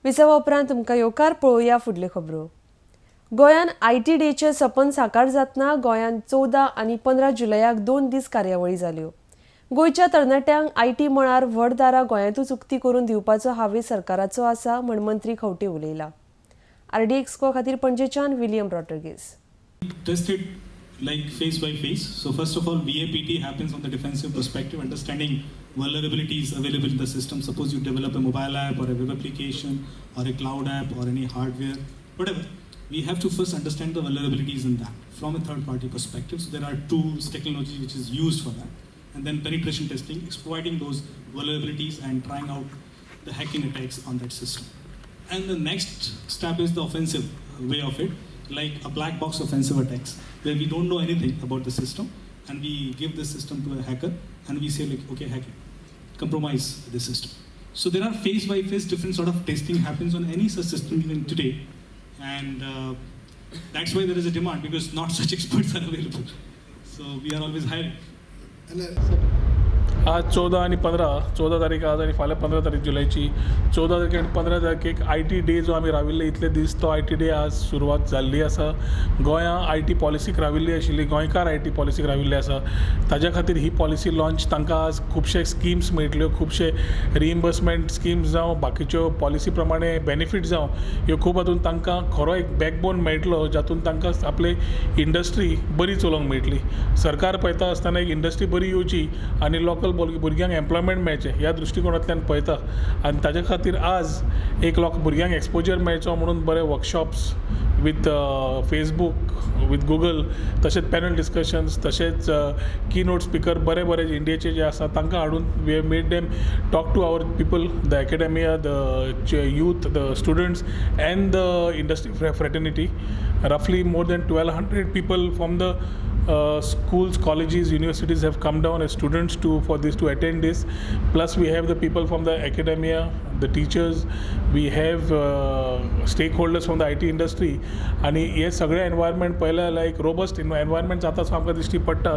विसवा उपरांत तुमकां येवकार. पळोवया फुडल्यो खबरो. गोंयान IT डेचें सपन साकार जातना गोंयांत 14 आनी 15 जुलयाक 2 दीस कार्यावळी जाल्यो. गोंयच्या तरणाट्यांक IT मळार व्हड दारां गोंयांतूच उक्ती करून दिवपाचो हावेस सरकाराचो आसा म्हण मंत्री खंवटे उलयला. आरडीएक्सको खातीर पणजेच्यान William Rodrigues. Tested like phase by phase. So first of all, VAPT happens on the defensive perspective, understanding vulnerabilities available in the system. Suppose you develop a mobile app or a web application or a cloud app or any hardware, whatever. We have to first understand the vulnerabilities in that from a third party perspective. So there are tools, technology which is used for that. And then penetration testing, exploiting those vulnerabilities and trying out the hacking attacks on that system. And the next step is the offensive way of it, like a black box offensive attacks, where we don't know anything about the system and we give the system to a hacker and we say like, okay, hack it, compromise the system. So there are phase by phase different sort of testing happens on any such system even today. And that's why there is a demand, because not such experts are available. So we are always hiring. आज 14 आनी 15, 14 तारीख आज आनी फाल्यां 15 तारीख जुलयची. 14 तारखे आनी 15 तारखेक IT day जो आमी राविल्ले इतले दीस, तो IT day आज सुरवात जाल्ली आसा. गोंयां IT पॉलिसीक राविल्ली आशिल्ली, गोंयकार IT पॉलिसीक राविल्ले आसा. ताज्या खातीर ही पॉलिसी लॉन्च, तांकां आज खुबशे स्किम्स मेळटल्यो, खुबशे रिइम्बर्समेंट स्किम्स जावं, बाकीच्यो पॉलिसी प्रमाणे बेनिफीट जावं, ह्यो खूब हातून तांकां खरो एक बॅकबोन मेळटलो, जातून तांकां आपली इंडस्ट्री बरी चलोवंक मेळटली. सरकार पळयता आसतना एक इंडस्ट्री बरी येवची आनी लोकल भुरग्यांक एम्प्लॉयमेंट मेळचें ह्या दृश्टिकोणांतल्यान पळयता. आनी ताज्या खातीर आज एक लोक भुरग्यांक एक्सपोजर मेळचो म्हणून बरे workshops with Facebook, with Google, तशेंच पॅनल डिस्कशन्स, तशेंच की नोट स्पिकर बरे बरे इंडियेचे जे आसा तांकां हाडून we have made them talk to our people, the academia, the youth, the students and the industry fraternity. Roughly more than 1200 people from the schools, colleges, universities have come down as students to attend this. Plus we have the people from the academia, the teachers, we have stakeholders from the IT industry. आणि हे सगळे environment पळयलें जाल्यार एक robust environment जाता so आमकां दिश्टी पडटा.